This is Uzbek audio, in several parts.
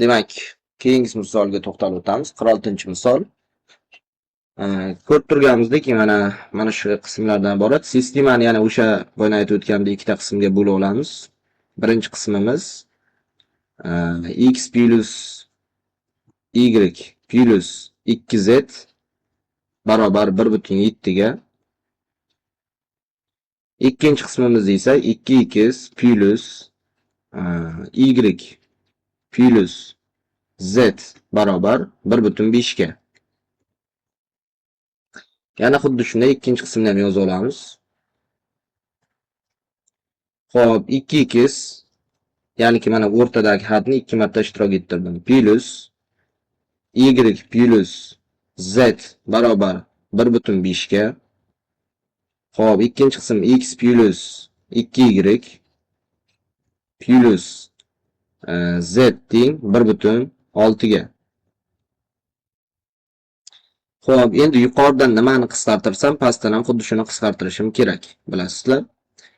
Demak, keyingi misolga to'xtalib o'tamiz. 46-misol. Ko'rib turganimizdek, mana shu qismlardan iborat. Sistemani yana o'sha boya aytib o'tgandek ikkita qismga bo'lib olamiz. Birinchi qismimiz x plus y plus 2z barobar 1.7 ga. Ikkinchi qismimiz esa 2x plus y plus z barobar 1.5 ga. Yana xuddi shunday ikkinchi qismni ham yozib olamiz. Xo'p, 2x, ya'niki mana o'rtadagi hadni 2 marta ishtirok ettirdim. Plus y plus z barobar 1.5 ga. Xo'p, ikkinchi qism x plus 2y plus z teng 1.6 ga. Xo'p, endi yuqoridan nimani qisqartirsam, pastdan ham xuddi shuni qisqartirishim kerak, bilasizlar.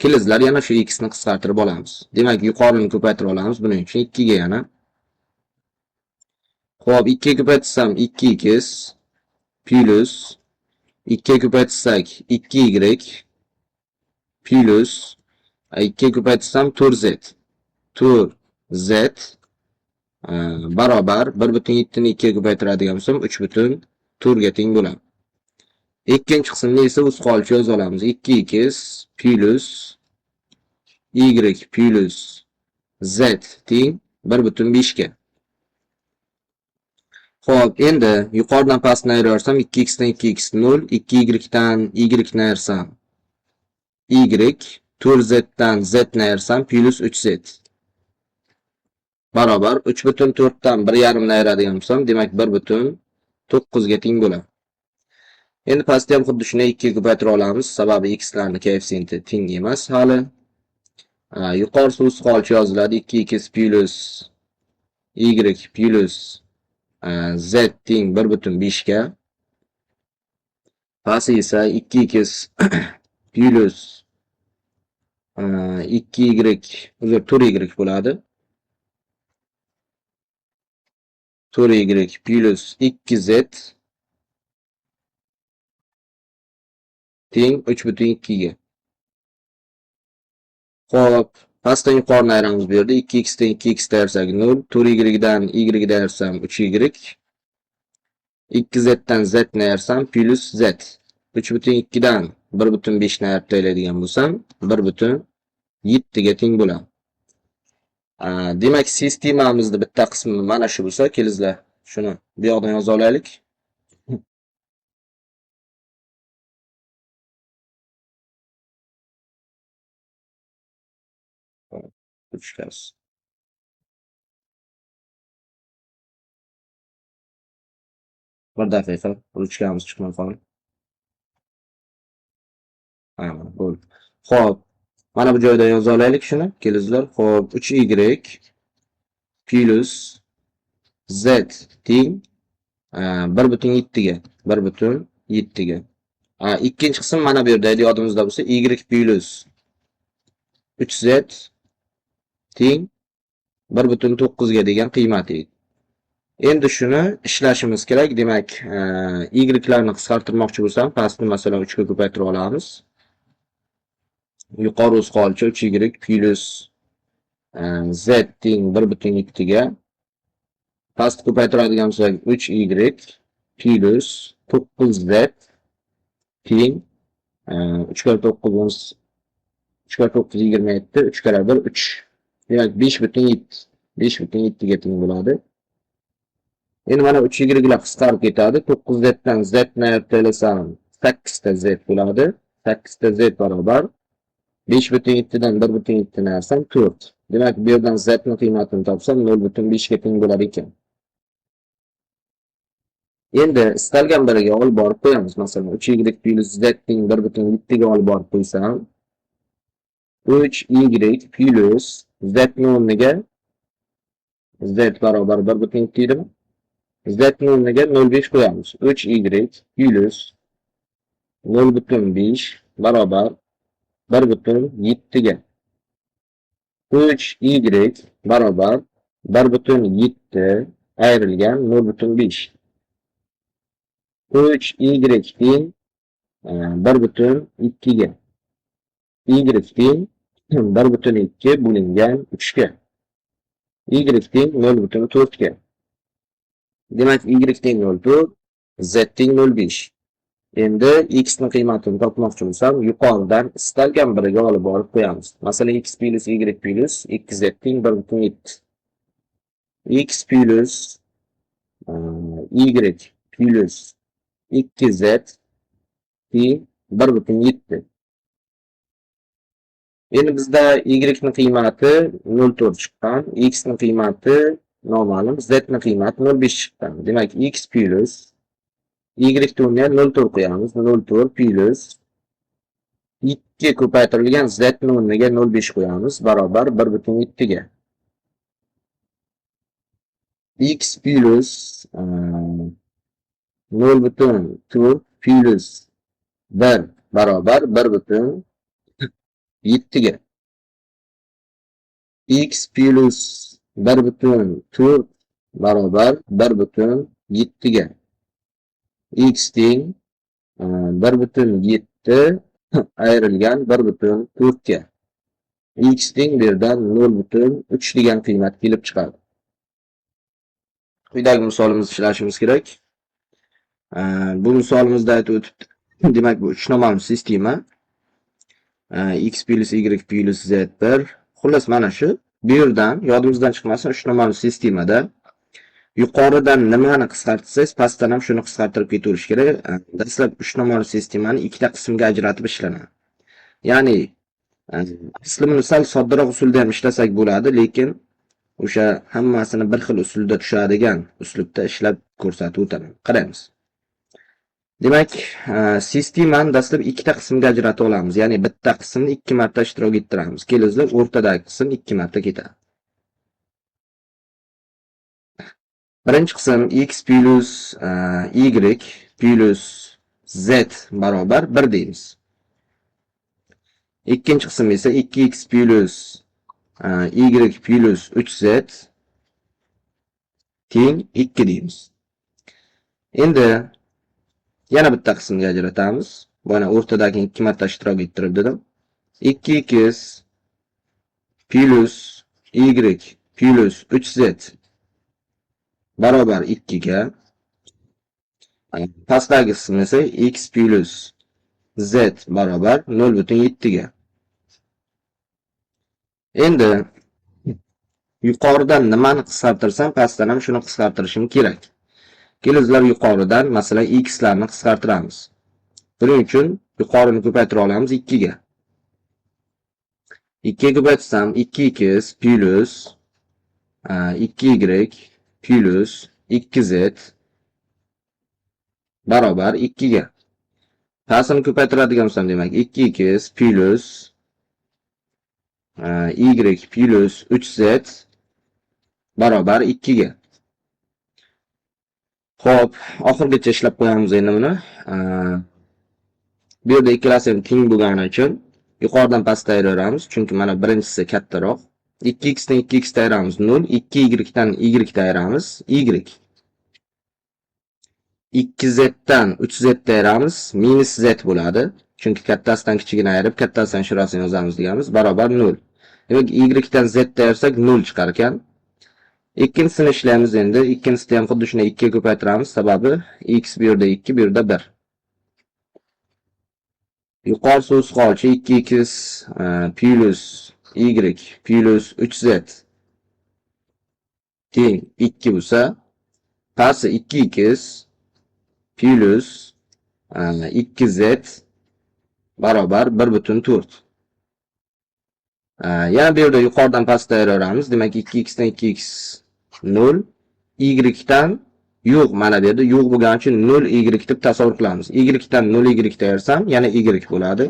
Kelingizlar, yana shu x ni qisqartirib olamiz. Demak, yuqorini ko'paytirib olamiz. Buning uchun 2 ga yana. Xo'p, 2 ga ko'paytirsam 2x plus 2 ga ko'paytirsak 2y plus 2 ga ko'paytirsam 4z. 4z barobar 1.7 ni 2 ga ko'paytiradigan bo'lsam 3.4 ga teng bo'ladi. Ikkinchi qismni esa o'z holicha yoza olamiz. 2x plus y plus z teng 1.5 ga. Xo'p, endi yuqoridan pastni ayiraversam 2x dan 2x 0, 2y dan y ni ayirsam y, 4z dan z ni ayirsam plus 3z. Barobar 3.4 dan 1.5 ni ayiradigan bo'lsam, demak 1.9 ga teng bo'ladi. Endi pastda ham xuddi shunday 2 ga ko'paytira olamiz, sababi x larning koeffitsiyenti teng emas hali. Yuqorisi o'z holicha yoziladi. 2x plus y plus z teng 1.5 ga. Pasti esa 2x plus 2y, uzr, 4y bo'ladi. 4y plus 2z teng 3.2 ga. Xo'p, pastdan yuqorini ayiramiz bu yerda. 2x dan 2x ayirsak 0, 4y dan y ayirsam 3y, 2z dan z ni ayirsam plus z. 3.2 dan 1.5 ni ayirib tashlaydigan bo'lsam 1.7 ga teng bo'ladi. Demak, sistemamizning bitta qismi mana shu bo'lsa, kelingizlar, shuni bu yoqdan yoza olaylik. Ruchkasi. Bir daqiqa, ruchkamiz chiqmay qoldi. Ha, mana bo'ldi. Xo'p, mana bu joydan yoza olaylik shuni. Kelingizlar. Xo'p, 3y plus z teng 1.7 ga, 1.7 ga. Ikkinchi qism mana bu yerda yodimizda bo'lsa, y plus 3z teng 1.9 ga degan qiymat edi. Endi shuni ishlashimiz kerak. Demak, y larni qisqartirmoqchi bo'lsam, pastni masalan 3 ga ko'paytirib olamiz. Yuqori o'z holicha 3y plus z teng 1.7 ga. Past ko'paytiradigan bo'lsak 3y plus 9z teng 3 karra 9 3 karra 9 27, 3 karra 1 3. Demak 5.7, 5.7 ga teng bo'ladi. Endi mana 3y lar qisqarib ketadi. 9z dan z ni ayirib tashlasam 8 ta z bo'ladi. 8 ta z barobar 5.7 dan 1.7 ni ayirsam 4. Demak, bu yerdan z ni qiymatini topsam 0.5 ga teng bo'lar ekan. Endi istalgan biriga olib borib qo'yamiz. Masalan, 3y plus z teng 1.7 ga olib borib qo'ysam, 3y plus z ni o'rniga z barobar 1.7 edimi? Z ni o'rniga 0.5 qo'yamiz. 3y plus 0.5 barobar 1.7 ga. 3y barobar 1,7 ayrilgan 0,5. 3 y teng 1,2 ga. Y teng 1,2 bo'lingan 3 ga. Y teng 0,4 ga. Demak, y teng 0,4, z teng 0,5. Endi x ni qiymatini topmoqchi bo'lsam, yuqoridan istalgan biriga olib borib qo'yamiz. Masalan, x plus y plus 2z teng 1,7. X plus y plus 2z teng 1,7. Endi bizda y ni qiymati 0,4 chiqqan, x ni qiymati noma'lum, z ni qiymati 0,5 chiqqan. Demak, x plus y ni o'rniga 0,4 qo'yamiz. 0,4 plus 2 ko'paytirilgan z ni o'rniga 0,5 qo'yamiz, barobar 1,7 ga. X plus 0,4 plus 1 barobar 1,7 ga. X plus 1,4 barobar 1,7 ga. X teng 1,7 ayrilgan 1,4 ga. X teng bu yerdan 0,3 degan qiymat kelib chiqadi. Quyidagi misolimizni ishlashimiz kerak. Bu misolimizda aytib o'tibdi. Demak, bu 3 noma'lum sistema. X plus y plus z 1. Xullas, mana shu. Bu yerdan yodimizdan chiqmasin, 3 noma'lum sistemada yuqoridan nimani qisqartirsangiz, pastdan ham shuni qisqartirib ketaverish kerak. Dastlab 3 noma'lum sistemani ikkita qismga ajratib ishlanadi. Ya'ni asli buni sal soddaroq usulda ham ishlasak bo'ladi, lekin o'sha hammasini bir xil usulda tushadigan uslubda ishlab ko'rsatib o'taman. Qaraymiz. Demak, sistemani dastlab ikkita qismga ajratib olamiz. Ya'ni bitta qismni ikki marta ishtirok ettiramiz. Kelingizlar, o'rtadagi qism ikki marta ketadi. Birinchi qism x plus y plus z barobar 1 deymiz. Ikkinchi qism esa 2x plus y plus 3z teng 2 deymiz. Endi yana bitta qismga ajratamiz. Mana o'rtadagi ikki marta ishtirok ettirib dedim. 2x plus y plus 3z barobar 2 ga. Pastdagi qism esa x plus z barobar 0,7 ga. Endi yuqoridan nimani qisqartirsam, pastdan ham shuni qisqartirishim kerak. Kelingizlar, yuqoridan masalan x larni qisqartiramiz. Buning uchun yuqorini ko'paytira olamiz 2 ga. 2 ga ko'paytirsam 2x plus 2y plus 2z barobar 2 ga. Pastini ko'paytiradigan bo'lsam, demak 2x plus y plus 3z barobar 2 ga. Xo'p, oxirigacha ishlab qo'yamiz endi buni. Bu yerda ikkalasi ham teng bo'lgani uchun yuqoridan pastga ayiraveramiz, chunki mana birinchisi kattaroq. 2x dan 2x dan ayiramiz 0, 2y dan y dan ayiramiz y. 2z dan 3z dan ayiramiz, minus z bo'ladi. Chunki kattasidan kichigini ayirib, kattasidan shurasini yozamiz deganmiz, barobar 0. Demak, y dan z dan ayirsak 0 chiqar ekan. Ikkinchisini ishlaymiz endi. Ikkinchisini ham xuddi shunday 2 ga ko'paytiramiz. Sababi x bu yerda 2, bu yerda 1. Yuqorisi o'z holicha 2x plus y plus 3z teng 2 bo'lsa, pasti 2x plus 2z barobar 1,4. Yana bu yerda yuqoridan pastga ayiraveramiz. Demak, 2x dan 2x 0, y dan yo'q, mana bu yerda yo'q bo'lgani uchun 0 y deb tasavvur qilamiz. Y dan 0 y ayirsam, yana y bo'ladi.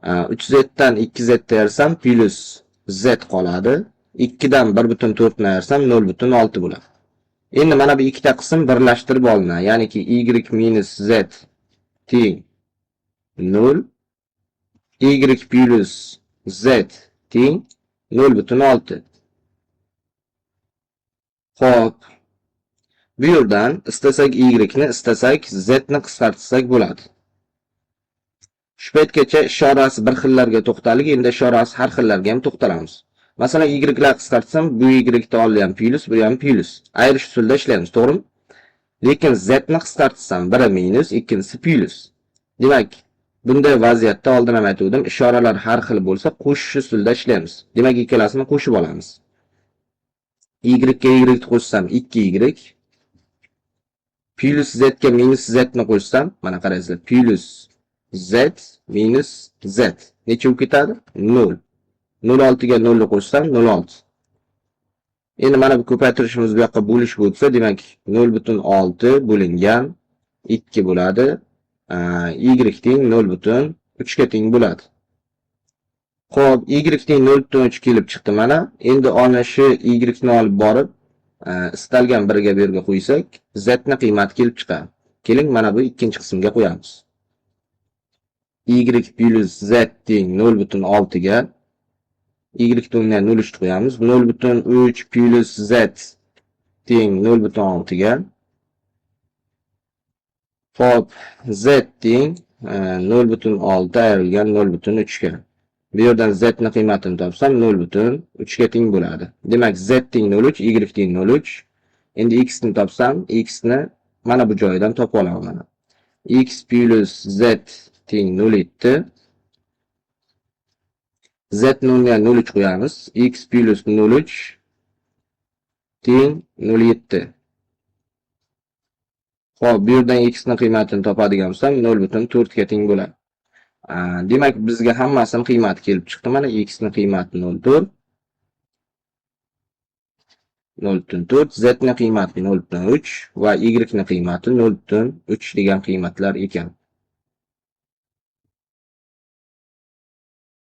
3z dan 2z ayirsam plus z qoladi. 2 dan 1,4 ni ayirsam 0,6 bo'ladi. Endi mana bu ikkita qism birlashtirib olinadi. Ya'niki y minus z teng 0, y plus z teng 0,6. Xo'p. Bu yerdan istasak y ni, istasak z ni qisqartirsak bo'ladi. Shu paytgacha ishorasi bir xillarga to'xtaldik, endi ishorasi har xillarga ham to'xtalamiz. Masalan, y lar qisqartsam, bu y ni oldi ham plyus, bu ham plyus. Ayirish usulida ishlaymiz, to'g'rimi? Lekin z ni qisqartsam, biri minus, ikkinchisi plyus. Demak, bunday vaziyatda oldin ham aytgandim, ishoralar har xil bo'lsa, qo'shish usulida ishlaymiz. Demak, ikkalasini qo'shib olamiz. Y ga y ni qo'shsam 2y, plyus z ga minus z ni qo'shsam, mana qaraysizlar, plyus z minus z necha bo'lib ketadi? 0. 0.6 ga 0 ni qo'shsam 0.6. Endi mana bu ko'paytirishimiz bu yoqqa bo'lish bo'lsa, demak 0.6 bo'lingan 2 bo'ladi. Y teng 0.3 ga teng bo'ladi. Xo'p, y teng 0.3 kelib chiqdi mana. Endi ana shu y ni olib borib, istalgan biriga bu yerga qo'ysak, z ni qiymati kelib chiqadi. Keling, mana bu ikkinchi qismga qo'yamiz. Y plyus z teng 0.6 ga y o'rniga 0.3 qo'yamiz. 0.3 plyus z teng 0.6 ga. Xo'p, z teng 0.6 ayrilgan 0.3 ga. Bu yerdan z ni qiymatini topsam 0.3 ga teng bo'ladi. Demak, z teng 0.3, y teng 0.3. Endi x ni topsam, x ni mana bu joyidan topib olaman mana. X plyus z teng 0.7. Z ni o'rniga 0.3 qo'yamiz. X plyus 0.3 teng 0.7. Xo'p, bu yerdan x ni qiymatini topadigan bo'lsam 0.4 ga teng bo'ladi. Demak, bizga hammasini qiymati kelib chiqdi. Mana x ni qiymati 0.4, 0.4, z ni qiymati 0.3 va y ni qiymati 0.3 degan qiymatlar ekan.